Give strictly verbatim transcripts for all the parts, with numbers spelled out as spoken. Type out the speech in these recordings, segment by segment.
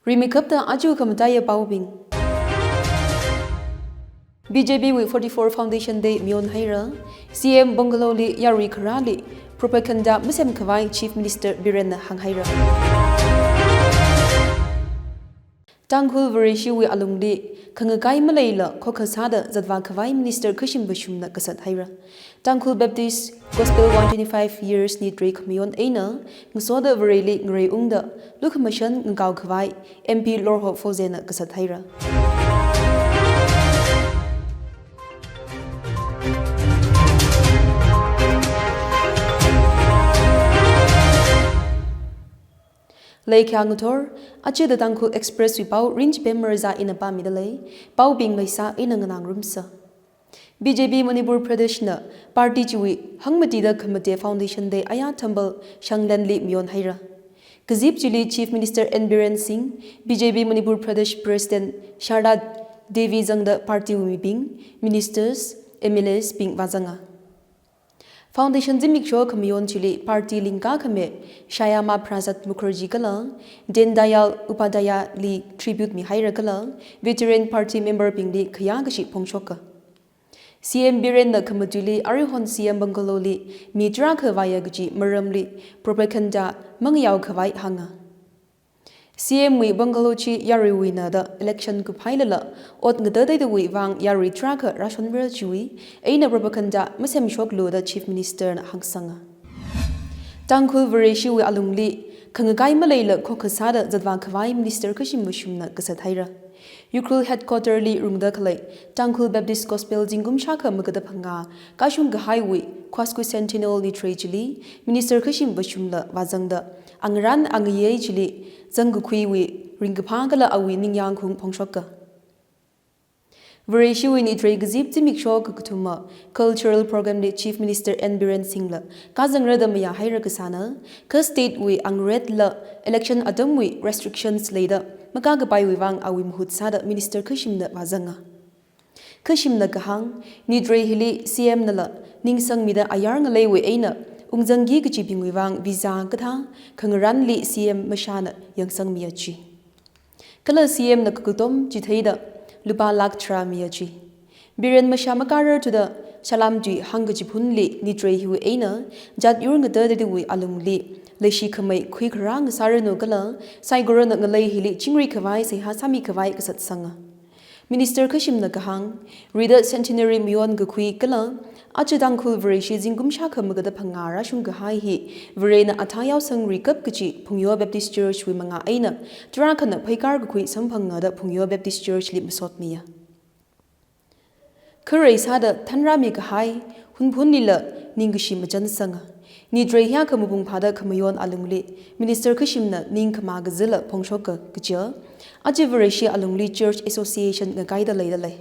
Rimikhapta aja khamataiya paobing. B J P wui forty-four Foundation Day mayon haira. C M Bungalow li yarui kharāli propaganda masem khavai Chief Minister Birenna hānghaira. Tangkhul Vareshiwui alungli khangakai maleila khokha sāda zatvā khavai Minister Khashim Vashumna kasat haira. Tangkhul Baptist Gospel one twenty-five years nitrei khamayon eina ngasoda Vareli ngareiungda lukhamashan ngakao khavai M P Lorho Fozena kasat haira. Leikhya ngathor, aja The Tangkhul Express wui pao rinchipem marazā ina pāmida lei, paobing maisā ina nganāngarumsa. B J P Manipur Pradesh na party chiwui hangmatida khamate Foundation Day aya Thambal Shanglenli mayon haira. Kazip chili Chief Minister N Biren Singh, B J P Manipur Pradesh President Sharda Devi zangda party wui mibing, ministers, M L As bing vāzanga. Foundation zimiksho khamayon chili party lingka khami Shyama Prasad Mukherjee kala Deen Dayal Upadhyaya li tribute mihaira kala veteran party member bingli khayā kashi phongshoka. C M Birenna khamatuili aruihon C M Bungalow li mi tarākha vāya kaji maramli propaganda mangayao khavai hānga. C M wui Bungalow chi yaruiwuina da election kuphailala ot ngatateitawui vang yarui tarākha rāshonra chiwui eina propaganda masemshoklu da Chief Minister na hāngsanga. Tangkhul Vareshiwui alungli khangakai maleila khokha sāda zatvā khavai Minister Khashim Vashumna kasat haira. Ukhrul headquarter li rungda khalei Tangkhul Baptist Gospel zingkum shākha magada phangā kashung kahaiwui quasquicentennial nitrei chili Minister Khashim Vashumla vāzangda angarān angayei chili zangkakhuiwui ringkaphā kala awui ningyāng khaung phongshoka. Vareshiwui nitrei kazip zimiksho kakathuma cultural program li Chief Minister N Biren Singhla kazangra da mayāhaira kasāna, kha state wui unrest la election atamwui restrictions leida makakapaiwui vang awui mahut sāda Minister Khashimna vāzanga. Khashimna kahāng, nitrei hili C M nala ningsangmida ayar ngaleiwui eina ungzangki kachibingwui vang visa kathā khangarānli C M mashāna yangsangmiya chi. Kala C M na kakatom chitheida lupā lakh tharā miya chi. Biren mashā makarar thuda Salam tui hāngkachiphunli nitrei hiwui eina jat yur ngatateitawui alungli leishi khamei khuikharā ngasāranu kala saikorana ngalei hili chingri khavai seihā sāmi khavai kasatsanga. Minister Khashimna kahāng, rida centenary mayon kakhui kala aja Tangkhul Vareshi zingkum shākha magada phangā rāshung kahai hi Varena athā yaosang rikap kachi Phungyo Baptist Church wui mangā eina tarākhana pheikar kakhui samphanga da Phungyo Baptist Church li masotmiya. Kharei sāda thanrāmi kahai Hunphunlila ningkashi machansanga. Nitrei hiyākha mapung phāda khamayon alungli Minister Khashimna ning khamā kazila phongshoka kaja aja Vareshi alungli church association ngakaida leida lei.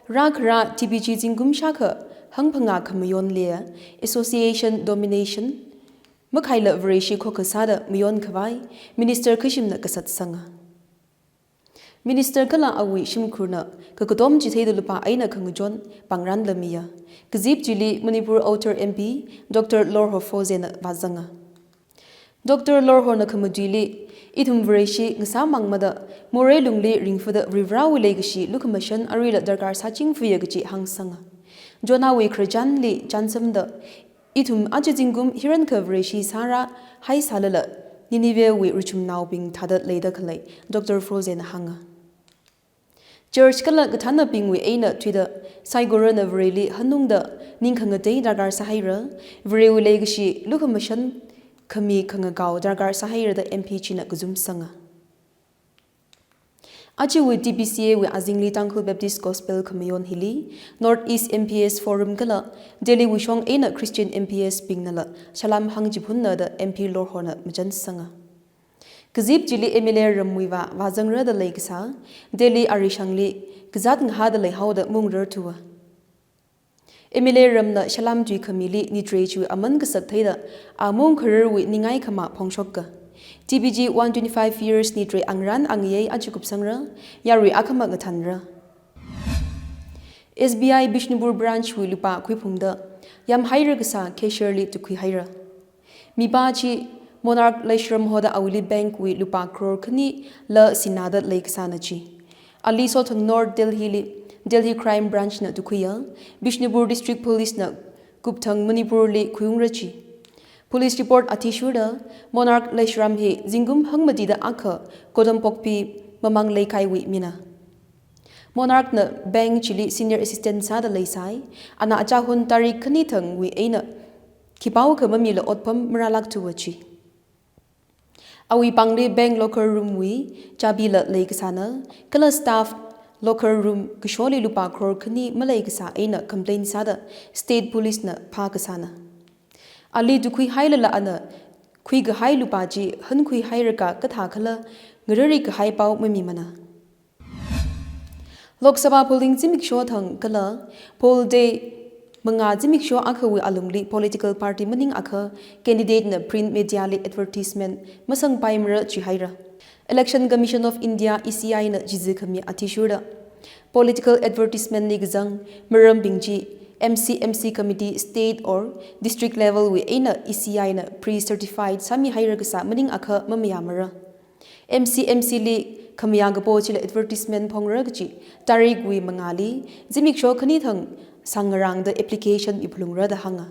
Rākharā T B G zingkum shākha hangphangā khamayon leiya association domination makhaila Vareshi khokha sāda mayon khavai Minister Khashimna kasatsanga. Minister kala awui shimkhurna kakatom chitheida lupā eina khangachon pāngrānla miya. Kazip chili Manipur Outer M P Doctor Lorho Fozena vāzanga. Doctor Lorhona khamatuili, ithum Vareshi ngasāmang mada morei lungli ringphada Varivarāwui leikashi lukhamashan aruila darkar sāchingfuya kachi hāngsanga. Jonahwui khararchanli chānsamda, ithum aja zingkum hirankha Vareshi sārāhai sālala Ninevehwui rachumnaobing thāda leida khalei Doctor Fozena hānga. Church kala kathānabingwui eina thuida saikorana Vareli hanungda ning khangatei darkar sāhaira, Varewui leikashi lukhamashan khami khangakao darkar sāhaira da M P china kazumsanga. Ajawui T B C A wui azingli Tangkhul Baptist Gospel khamayon hili North East M P S Forum kala Delhiwui shong eina Christian M P S bingnala salam hāngchiphunna da M P Lorhona machansanga. Kazip chili M L A ramwui vā vāzangra da leikasā, Delhi arishangli kazāt ngahāda leihaoda maungrarthuwa. M L A ramna salam tui khamili nitrei chiwui aman kasak theida, a maungkhararwui ningai khamā phongshoka. T B G one twenty-five years nitrei angrān angayei aja kupsangra, yarui akhama ngathanra. S B I Bishnupur branch wui lupā khuiphungda, yamhaira kasā cashier li tukhuihaira. Mipā chi Monarch Leishram hoda awuili bank wui lupā crore khanila sinada leikasāna chi. Ali sothang North Delhi li Delhi Crime Branch na tukhuiya Bishnupur District Police na kupthang Manipur li khuiungra chi. Police report athishurda Monarch Leishram hi zingkum hangmatida akha Kodompokpi Mamang Leikai wui mina. Monarch na bank chili senior assistant sāda leisai, ana achahon tarik khani thangwui eina khipākha mamila otpam marālākthuwa chi. Awui pāngli bank locker room wui chabila leikasāna, kala staff locker room kasholi lupā crore khani maleikasā eina complaint sāda State Police na phākasāna. Ali tukhuihailala ana khuikahai lupā chi hankhuihairaka kathākhala ngararikahai pao mamimana. Lok Sabha polling zimiksho thang kala poll day mangā zimiksho akhawui alungli political party maningakha candidate na print media li advertisement masangpaimara chihaira. Election Commission of India, E C I na chizi khami athishurda political advertisement li kazang marambing chi M C M C committee, state or district level wui eina E C I na pre-certified sāmihairakasā maningakha mamayāmara. M C M C li khamayā kapo chila advertisement phongra kachi tarik wui mangāli zimiksho khani thang sāngarāngda application miphalungra da hānga.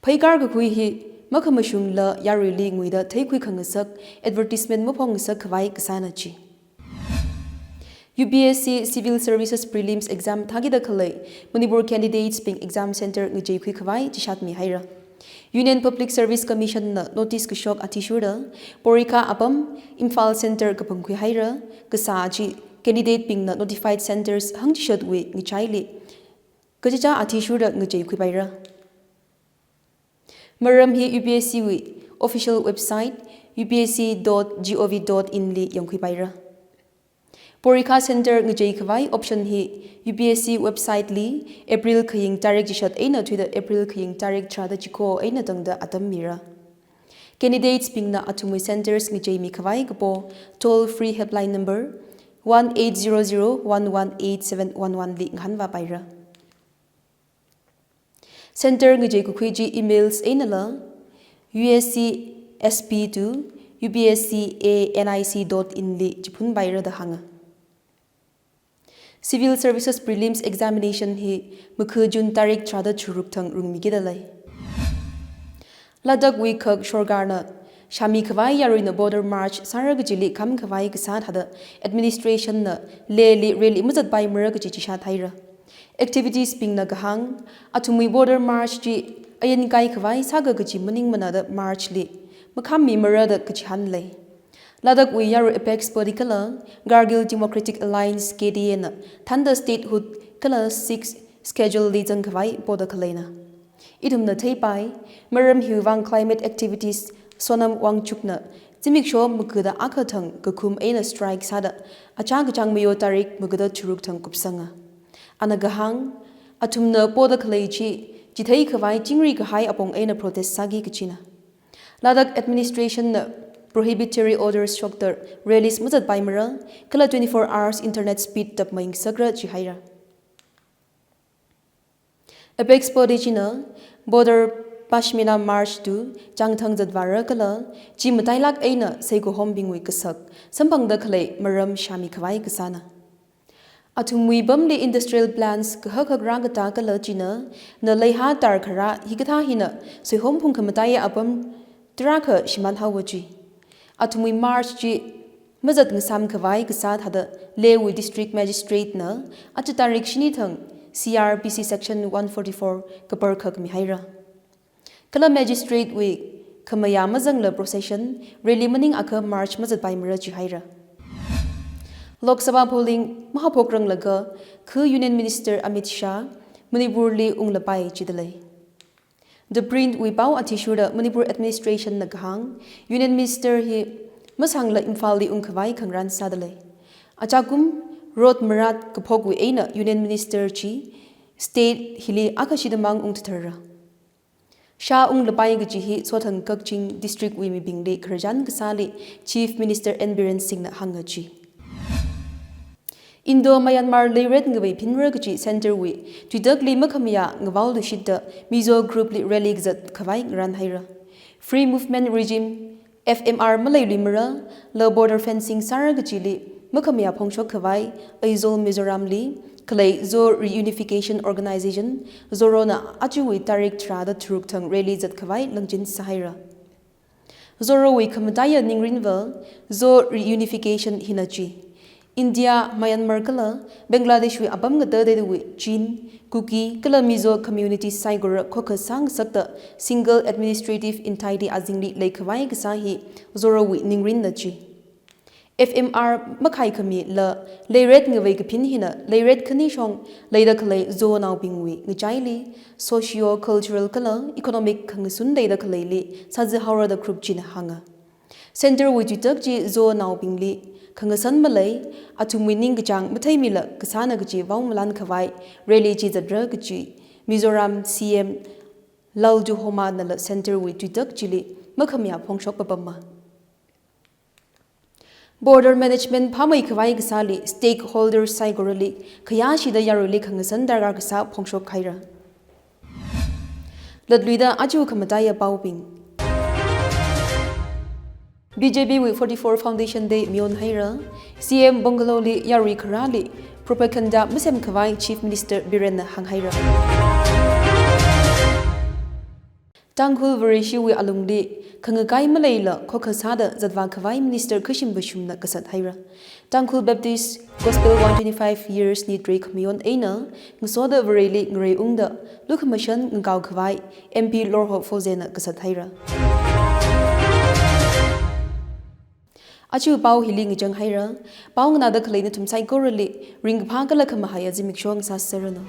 Pheikar kakhui hi makhamashungla yaruili nguida theikhui khangasak advertisement maphongngasak khavai kasāna chi. U P S C Civil Services Prelims Exam thākida khalei Manipur candidates bing exam center ngacheikhui khavai chishatmihaira. Union Public Service Commission na notice kashok athishurda porikha apam Imphal center kapangkhuihaira kasā chi candidate bingna notified centers hangchishatwui ngachaili kachichā athishurda ngacheikhuipaira. Maram hi U P S C wui official website U P S C dot gov dot in li yangkhuipaira. Porikha center ngachei khavai option hi U P S C website li April khaying tarik chishat eina thuida April khaying tarik tharāda chiko eina tangda atam mira. Candidates bingna athumwui centers ngacheimi khavai kapo toll free helpline number one eight zero zero one one eight seven one one li ngahānvāpaira. Center ngachei kakhui chi emails einala U S C S P to U P S C A N I C dot in li chiphunpaira da hānga. Civil Services Prelims Examination hi makha June tarik tharāda tharuk thang rungmikida lei. Ladakh wui khak sorkarna shāmi khavai yaruina border march sāra kachili kham khavai kasā thāda administration na Leh li rally mazatpaimara kachi chishathaira. Activities bingna kahāng, athumwui border march chi ayankai khavai sāga kachi maningmana da march li makhammimara da kachihān lei. Ladakh wui yaru apex body kala Kargil Democratic Alliance, K D A na thānda statehood kala Sixth Schedule li zang khavai poda khaleina. Ithumna theipai, maram hiwui vang climate activist Sonam Wangchuk na zimiksho makhada akha thang kakhum eina strike sāda achā kachāng mayo tarik makhada tharuk thang kupsanga. Ana kahāng, athumna poda khalei chi chithei khavai chingri kahai apong eina protest sāki kachina. Ladakh administration na prohibitory orders shokda rallies mazatpaimara, kala twenty-four hours internet speed tapmei ngasakra chihaira. Apex body china border Pashmina march to changthang zatvāra kala chi matailak eina saikohombingwui kasak samphangda khalei maram shāmi khavai kasāna. Athumwui pamli industrial plants kahak hak rākatā kala china na leiha tar kharā hikathā hina suihom phungkhamataiya apam tarākha shimānhaowa chi. Athumwui march chi mazat ngasam khavai kasā thāda Leh wui district magistrate na aja tarik shini thang C R P C section one forty-four kaparkhak mihaira. Kala magistrate wui khamayā mazangla procession, rally maningakha march mazatpaimara chihaira. Lok Sabha polling mahaphokranglakha khu Union Minister Amit Shah Manipur li unglapai chida lei. The Print wui pao athishurda Manipur administration na kahāng, Union Minister hi masangla Imphal li ungkhavai khangarān sāda lei. Achākum road marat kaphokwui eina Union Minister chi state hili akhashida mang ungthatharra. Shah unglapai kachi hi Sothang Kakching district wui mibingli khararchan kasāli Chief Minister N Biren Singh na hānga chi. Indo-Myanmar leiret ngavei phinra kachi center wui tuitakli makhamayā ngavaoluishitda Mizo group li rally kazat khavai ngarānhaira. Free movement regime F M R maleiluimara, la border fencing sāra kachili makhamayā phongshok khavai, Aizawl Mizoramli khalei Zo Reunification Organization, Zorona achuwui tarik tharāda tharuk thang rally zat khavai langchin sāhaira. Zorowui khamataiya ningrinva Zo Reunification hina chi. India, Myanmar kala Bangladesh wui apam ngateiteidawui Chin, Kuki kala Mizo community saikora khokha sāngasakta single administrative entity azingli leikhavai kasā hi Zorowui ningrinna chi. F M R makhaikhami la leiret ngavei kaphin hina leiret khanishong leida khalei Zonaobingwui ngachaili socio-cultural kala economic khangasun leida khaleili sāzāhaora da group china hānga. Centre wui tuitak chi Zonaobingli khangasan malei, athumwui ningkachāng matheimila kasāna kachi vaomalan khavai rally chi zatra kachi Mizoram C M Lalduhoma nala Centre wui tuitak chili makhamayā phongshok papamma. Border management phāmei khavai kasāli stakeholder saikorali khayāshida yaruili khangasan darkar kasā phongshok haira. Latluida achu khamataiya paobing. B J P wui forty-four Foundation Day mayon haira, C M Bungalow li yarui kharāli propaganda masem khavai Chief Minister Birenna hānghaira. Tangkhul Vareshi wui alungli khangakai maleila khokha sāda zatvā khavai Minister Khashim Vashumna kasat haira. Tangkhul Baptist Gospel one twenty-five years ni trei khamayon eina ngasoda Vareli ngareiungda lukhamashan ngakao khavai M P Lorho Fozena kasat haira. Achu pao hili ngachang haira, pao nganāda khalei nathum saikorali ringkaphā kala khamahaiya zimiksho ngasā serranu.